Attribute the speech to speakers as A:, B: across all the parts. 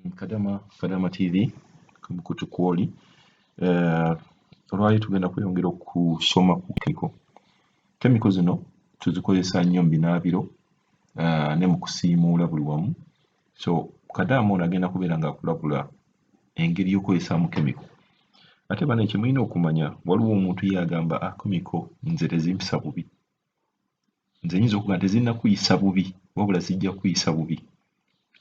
A: Kadama, Kadama TV ku mukutu kwoli. Olwaleero tugenda kweyongera okusoma ku chemical. Chemical zino tuzikozesa nnyo mu binaabiro ne mu kusiimuula buli wamu. So Kadaama ono agenda kubeera ng'akulabula engeri y'okukozesaamu chemical. Ate bano kye mulina okumanya, waliwo omuntu ye agamba, "Ah, chemical nze tezimpisa bubi." Nze nnyinza okugamba tezinnakuyisa bubi, wabula zijja kukuyisa bubi.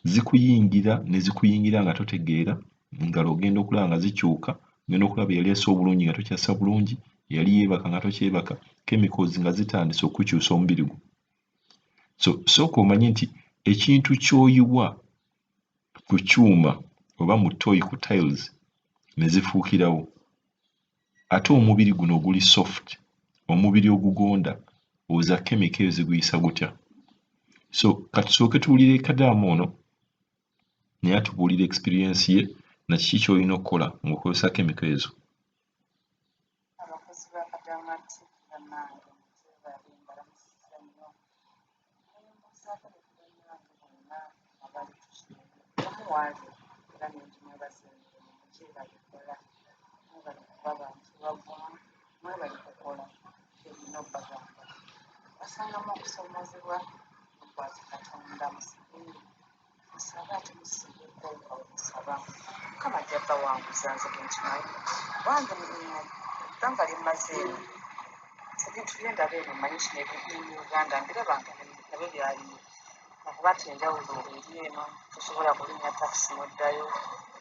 A: Zikuyingira ne zikuyingira nga totegeera, engalo ogenda okulaba nga zikyuka, ogenda okulaba eyali assa obulungi nga tokyassa bulungi, eyali yeebaka nga tokyebaka, chemicals nga zitandise okukyusa omubiri gwo. So sooka omanye nti ekintu ky'oyiwa ku kyuma oba mu ttooyi ku tiles ne zifuukirawo, ate omubiri guno oguli soft, omubiri ogugonda, olowooza chemical ezo ziguyisa gutya? So ka tusooke tuwulire Kadaama ono naye atubuulire experience ye na kiki ky'olina okukola ng'okozesa chemical ezo.
B: Abakozi ba Kadama TV, bannange mugyebale, mbalamusizza nnyo. Nembuuzaako ne ku bannange bonna abali ku kyeyo, omu waali era nengimwebaza emirimu. Mugyebale ddala, mwebale kuba bantu bavumu, mwebale kukola. Kyennina obbagamba, basangamu okusoomoozebwa, mukwate Katonda, musibe musabe, ate musibeko nga bwe musaba, Mukama ajja bbawanguza. Nze bwe nkimanyi wange ebbanga lye mmaze eno, ebintu bye ndaba eno, mmanyi kino ne mu Uganda mbiraba nga nabyo byaliyo, lwakuba nti enjawulo eri eno, tosobola kulinnya takisi n'oddayo,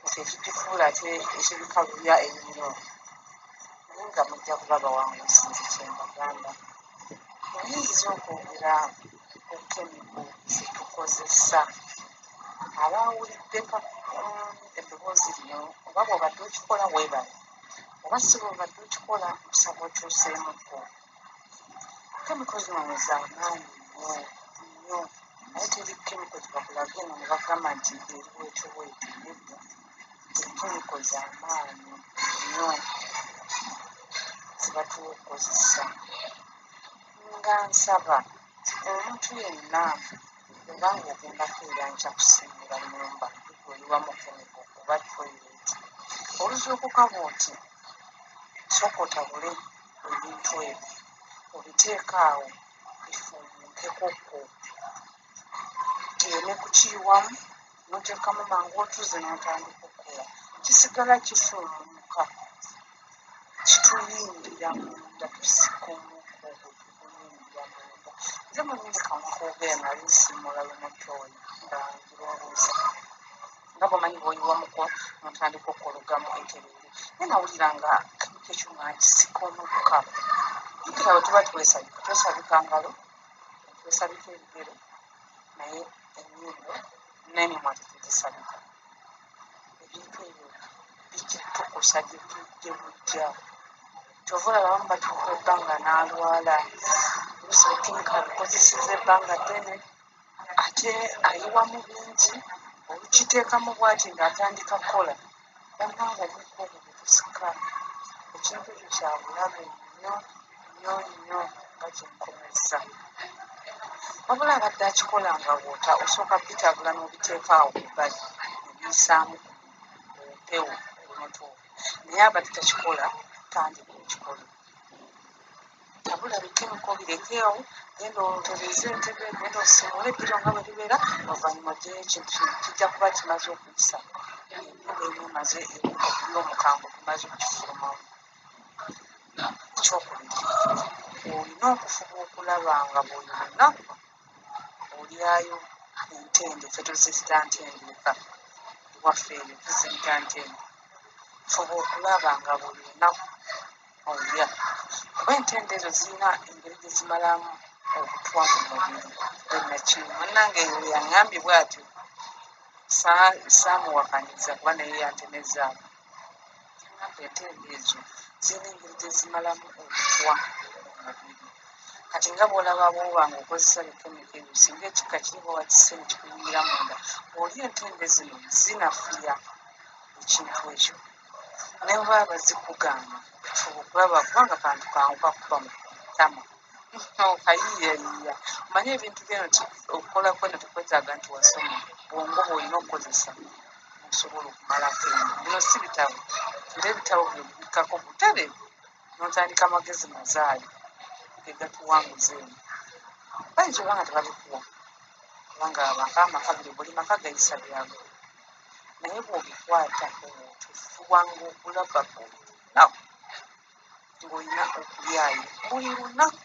B: ekyo ekigifuula ate ekibikalubya ennyo. Naye nga mujja kuba bawanguzi, nze kye mbagamba. Naye nzize okwogera ku chemical ze tukozesa. Abawulidde eddoboozi lino, oba bw'obadde okikola, weebale, oba si bw'obadde okikola, nkusaba okyuseemukko. Chemical zino z'amaanyi nnyo nnyo, naye teri chemical gye bakulaga eno ne bagamba nti eri bwetyo bwetyo. Nedda, chemical z'amaanyi nnyo zebatuwa okukozesa. Nga nsaba omuntu yenna, oba ng'ogenda kukeera nkya kusiimuula nnyumba, oyiwamu chemical oba toilet, oluzuukuka bw'oti, sooka otabule ebintu ebyo, obiteeke awo bifuumuukekokko, kireme kukiyiwamu n'oteekamu mangu otuze n'otandika okukola. Kisigala kifuumuuka, kituyingira munda, tusika omukka ogwo, tuguyingira munda. Nze mwennyini kankwogera, nali nsiimuula lumu ttooyi nga ngirongoosa, nga bw'omanyi bw'oyiwamuko n'otandika okukologamu etereere, naye nawulira nga chemical ekyo nga nkisika omukka. Jjukira bwe tuba twesabika, twesabika ngalo, twesabika ebigere, naye ennyindo n'emimwa tetugisabika. Ebintu ebyo bijja tukosa gye bujja. Kyova olaba abamu batuuka ebbanga n'alwala, oluusi chemical abikozesezza ebbanga ddene, ate ayiwamu bingi, olukiteekamu bw'ati ng'atandika kukola. Bannange, omukka ogwo gwe tusika, ekintu ekyo kya bulabe nnyo nnyo nnyo nga kye nkomezza. Wabula abadde akikola nga bw'ota osooka bitabula n'obiteeka awo ku bbali ne biyisaamu ku mpewo olumotoka, naye abadde takikola, tandika okikole. Tabula bi chemical, birekeewo, genda otereeze entebe, genda osiimuule eddiro nga bwe libeera, oluvannyuma oggyeyo ekintu kino, kijja kuba kimaze okuyisa empewo emu, emaze okulya omukambwe, gumaze okukifulumamu. Ekyokubiri, olina okufuba okulaba nga buli lunaku olyayo entende. Ffe tuziyita ntende eka ewaffe, eyo tuziyita ntende. Fuba okulaba nga buli lunaku olya, kuba entende ezo zirina engeri gye zimalamu obutwa mu mubiri. Bwenakiri munnange eyo yaŋŋambye bw'atyo, saamuwakanyiza kuba naye yantemezaako. Yaŋŋamba entende ezo zirina engeri gye zimalamu obutwa mu mubiri. Kati nga bw'olaba, bw'oba ng'okozesa bi chemical ebyo, singa ekikka kiri oba wakisse ne kikuyingira munda, bw'olya entende zino zinafuya ekintu ekyo. Ne bwe baba bazikugaana, fuba okulaba, kubanga kantu kangu kakuba mu ttama, okayiiyayiiya. Omanye ebintu byeno, okukola kweno tekwetaaga nti wasoma, bwongo bw'olina okukozesa. Osobola okumalako eno. Bino si bitabo, era ebitabo byo bibikkako butereevu n'otandika amagezi mazaale ge gatuwanguza eno. Bayinza oba nga tebabikuwa, kubanga amaka amaka buli maka gayisa byago, naye bw'obikwatako bw'otyo okulaba buli lunaku ng'olina okulyayo, buli lunaku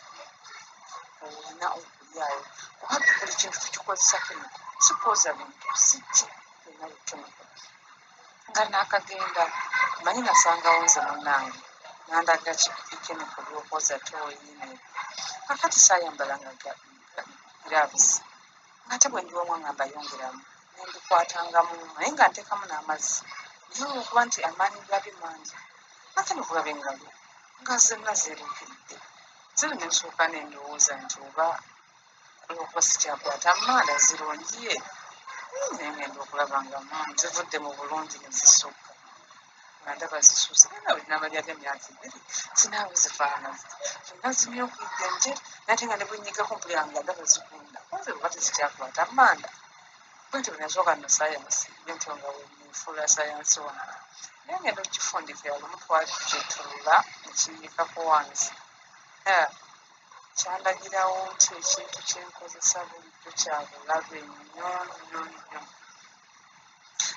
B: olina okulyayo, kuba buli kintu tukikozesa chemical. Si kwoza bintu, si ki, byonna bi chemical. Nga naakagenda manyi nasangawo nze munnange nandaga chemical by'okwoza ttooyi. Kakati saayambalanga gloves, ng'ate bwe ndiwamu nga mbayongeramu nembikwatangamu, naye nga nteekamu n'amazzi, naye olwokuba nti amaanyi gabyo mangi, nagenda okulaba engalo nga zonna zeeruukiridde. Nze ne nsooka ne ndowooza nti oba olwokuba sikyakwata mmanda zirungiye, naye ngenda okulaba nga zivudde mu bulungi ne zisukka, nga ndaba zisuuse. Naye nga bwe namalirayo emyaka 2 zinaawe zifaanana ziti, zonna zimyukiridde njeru, naye ate nga ne bwe nnyigako mpulira nga ndaba zigunda. Kumbe oba tezikyakwata mmanda. Bwentyo bwe nasooka nno sayansi, bwentyo nga bwe neefuula sayansi wange, naye ngenda okukifundikira lumu twali tukyetulula ne kiyiikako wansi, kyandagirawo nti ekintu kye nkozesa bulijjo kya bulabe nnyo nnyo nnyo.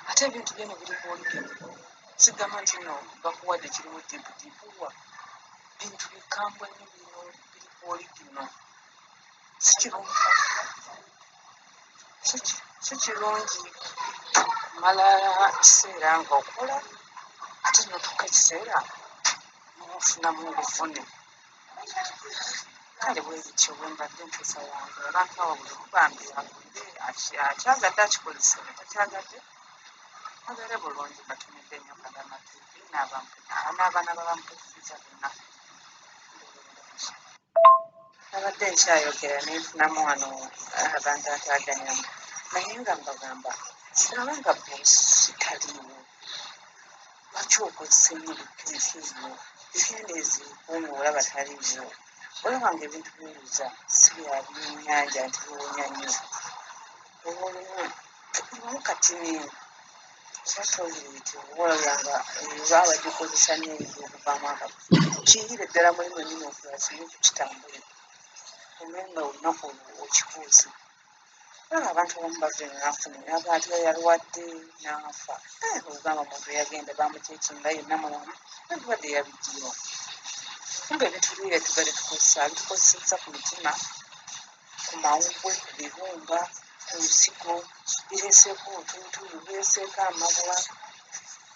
B: Ate ebintu byeno biri ku original, sigamba nti nno bakuwadde kirimu dipu dipu wa bintu bikambwe nnyo, bino biri ku original. Si kirungi kumala kiseera ng'okola ate n'otuuka ekiseera n'ofunamu obuvune. Kale bwe bityo bwe mbadde nteesa yange. Abantu abo buli omu bambi agunde, akyagadde akikozese, takyagadde abeere bulungi. Mbatumidde nnyo Kadama TV n'abaana babampuliriza bonna bulungi. Nabadde nkyayogera ne nfunamu wano abantu ataaganyamu, naye nga mbagamba bw'aba nga boosi taliiwo, lwaki okozesa ennyo bikemiko ebyo? Bikendeeze ng'olaba taliiwo, olaba nga ebintu by'oyuza si bya byennyanja nti biwonya nnyo. Olwolumu tukubamu katini oba toyireeti, oba olaba nga oba bagikozesa nnyo eyinza okuvaamu akabi, kiyire ddala muli mwennyini ofulasinge kitambule ombe nga olunaku olwo okibuuse. Olaba abantu abamu bava eno n'afuna aba ate yalwadde n'afa, ogamba muntu yagenda bamukyekinga yenna mulamu, endwadde yabiggyewa? Kumbe ebintu biri tubadde tukozesa bitukozesezza ku mitima, ku mawuggwe, ku bibumba, ku nsigo, bireeseeko otuutuulu, bireeseeko amabwa.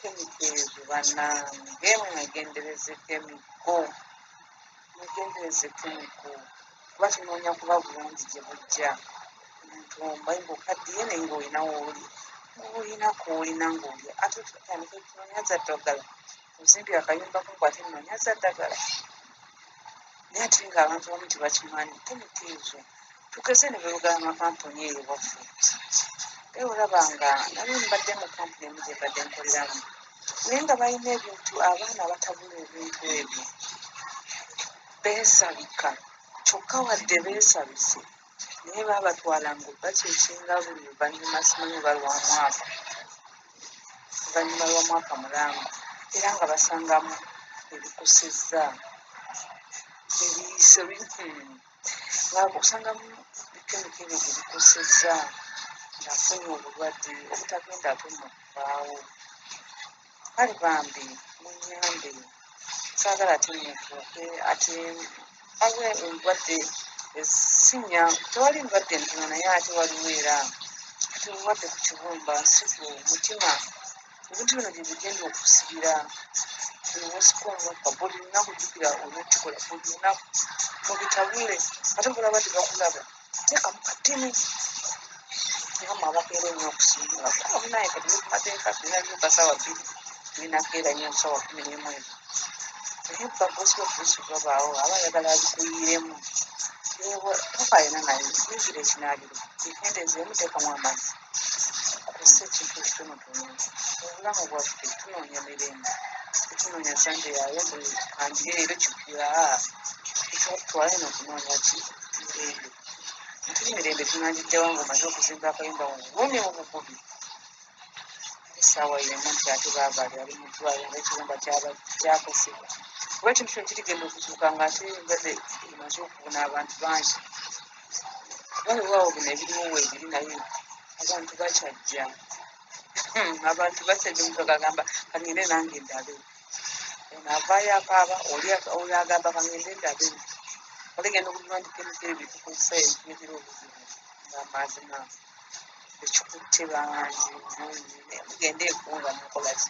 B: Chemical ezo bannange, mwegendereze chemical, mwegendereze chemical, kuba tunoonya kuba bulungi gye bujja. Omuntu ombaye ng'okaddiye naye ng'olina wooli, ng'olina k'olina ng'olya, ate tutandika okunoonya za ddagala, ozimbye akayumba ko ngu ate nnoonya za ddagala. Naye ate ng'abantu abamu tebakimanyi chemical ezo. Tugeze ne bwe amakampuni eyo waffe, era olaba nga nali mbadde mu kampuni emu gye mbadde nkoleramu, naye nga balina ebintu, abaana abatabula ebintu ebyo beesabika, kyokka wadde beesabise naye baabatwalanga obakyekinga buli luvannyuma, simanyi oba lwa mwaka, luvannyuma lwa mwaka mulamba, era nga basangamu ebikosezza ebiyiso, nga osangamu bikemiko ebyo gye bikosezza ng'afunye obulwadde obutagenda ate nno kuvaawo. Kale bambi munnyambe, saagala ate mutuuke ate waliwo endwadde si nnyangu, tewali ndwadde ntono, naye ate waliwo era ate obulwadde ku kibumba, nsigo, mutima, ebintu bino bye bigenda okusibira buli w'osika omukka buli lunaku. Jjukira olina okukikola buli lunaku, mubitabule, ate bw'olaba tebakulaba teekamu katini. Era mmwe abakeera ennyo okusiimuula, kuba munnaye kati tuli ku mateeka, tulina kutuuka ssaawa 2, tulina kukeera nnyo ssaawa 11 ezo, naye baboosi baffe babaawo aba ayagala abikuyiiremu. Tokaayana naye, yingira ekinaabiro, ekendeezeemu, teekamu amazzi, okozese ekintu ekitonotono. Obulamu bwaffe tunoonya mirembe, tetunoonya Sande yayo mbu kangire leero kigula ekyokutwala eno okunoonya ki mirembe. Ate emirembe tunagijjawa ng'omaze okuzimba akayumba mu bulumi mu bugubi? Ssaawa y'emu nti ate baaba ali mu ddwaliro nga ekibumba kyakosebwa, kuba ekintu kino kirigenda okuzuuka ng'ate endwadde emaze okubuna abantu bangi. Kuba weewaawo bino ebiriwo weebiri, naye abantu bakyajja, abantu bakyajja. Omuntu agamba kangende nange ndabe, ono avaayo akaaba, oli oyo agamba kangende ndabe. Oligenda okugamba nti chemical ebyo tukozesa ebituleetera obuzibu, ng'amazima ekikutte bangi nnyo nnyo. Naye mugende ekunga mukola ki?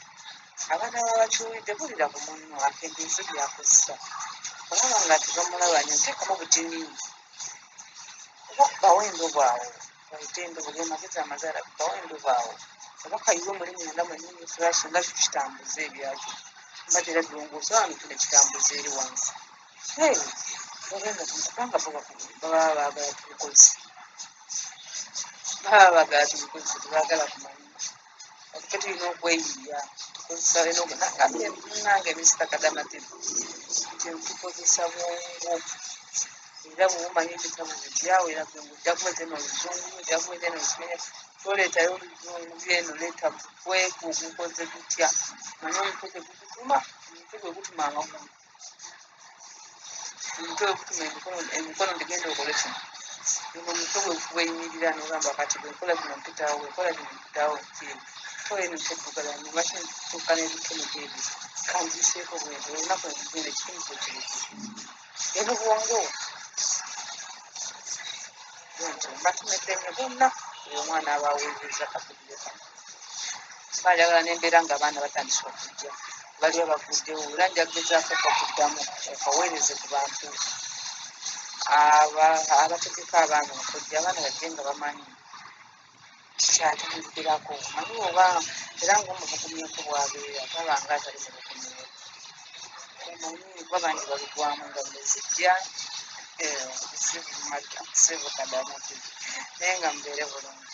B: Abaana babakiwulidde, bulira ku munno akendeeze by'akozesa. Olaba nga tebamulaba nnyo, teekamu butini oba kubawo endobo awo, bayite endobo, ge magezi amazaala, kubawo endobo awo oba kayiwe muli munda mwennyini, flash nga kyo kitambuze ebyakyo, mbadde era birongoosa wano kino kitambuze eri wansi. Hey, bagenda kubanga bo baba baagala tubikoze, baba baagala tubikoze, tebaagala kumanya. Kati ffe tulina okweyiiya, tukozesa nange Mr. Kadama TV nti tukozesa bwongo, era bw'oba omanyi ebitabo bijjawo, era ojja kuleeta eno oluzungu, ojja kuleeta eno olukimanya, toleetayo oluzungu byeno, leeta bukweku gukoze gutya, manye omutwe tegugutuma, omutwe gwe gutuma amagulu, omutwe gwe gutuma emikono, emikono ntigenda okole kino, guno omutwe gwe gweyimirira n'ogamba kati bwe nkola kino mpitawo, bwe nkola kino mpitawo, kiri tola eno teddugala lwaki ntuuka n'ebikemiko ebyo kanziseeko bwenti olunaku nekigenda ekikemiko kireke eno bwongo bwentyo. Mbatumidde nnyo bonna, buli omwana aba aweereza kavidiyo kano, mba njagala nembeera nga abaana batandise okujja, baliba baguddewo, era nja kugezaako okuddamu okaweereze ku bantu abategeka abaana okujja, abaana bajje nga bamanyi kikyatandikirako, manyi oba era ng'omubukumyeko bw'abeera taba nga atali mubukumyeko, omanyi kuba bangi babigwamu nga bino zijja sibu Kadama TV, naye nga mubeere bulungi.